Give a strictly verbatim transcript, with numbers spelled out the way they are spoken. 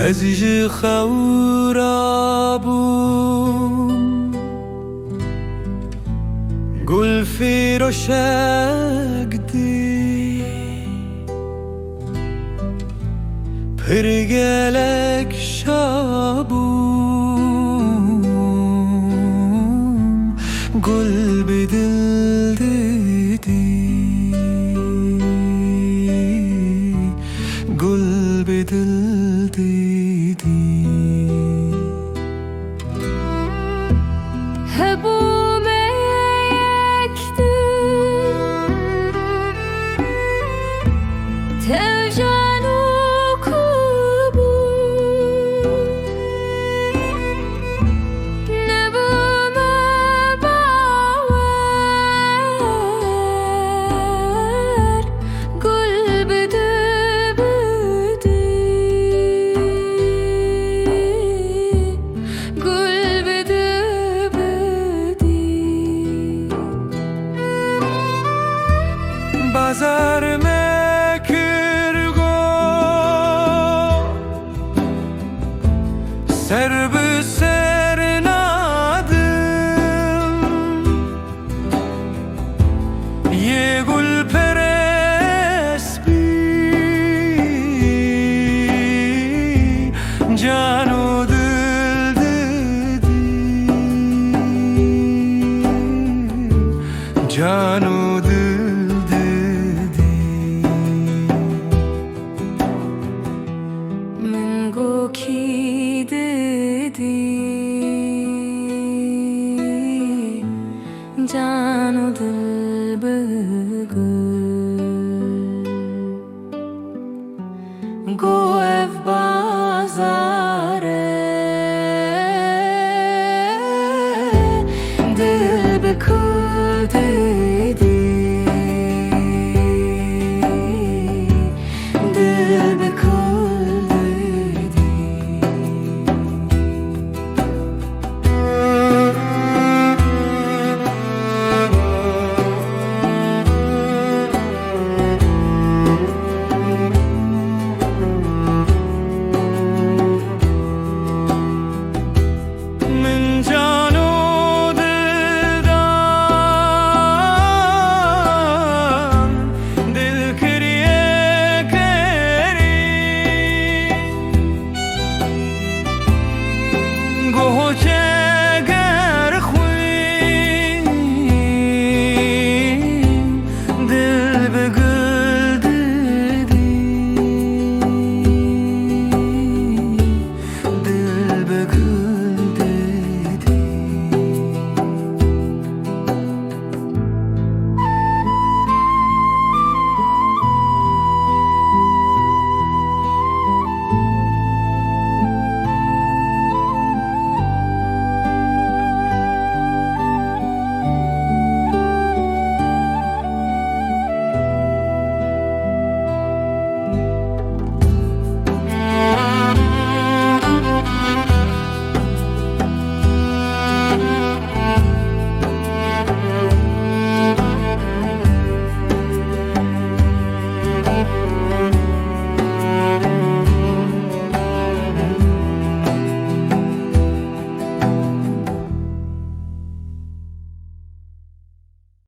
Ez ji xew rabûm, gul fîroşek dî, pir gelek şa bûm, gul bi dil didî. Gul bi dil didî. Hebûme yek din, tev can û ku bû. Nebûme bawer, gul bi dil bidî, gul bi dil bidî. Bazar me kir got, ser bi ser nadim. Yê gulperest bî, can û dil didî, can û dil didî. Min got kî didî, can û dil bi gul. Got ev bazar e, dil bi kul didî, dil bi kul didî. Min can û dil dan, dil kiriye kerî. Goho çe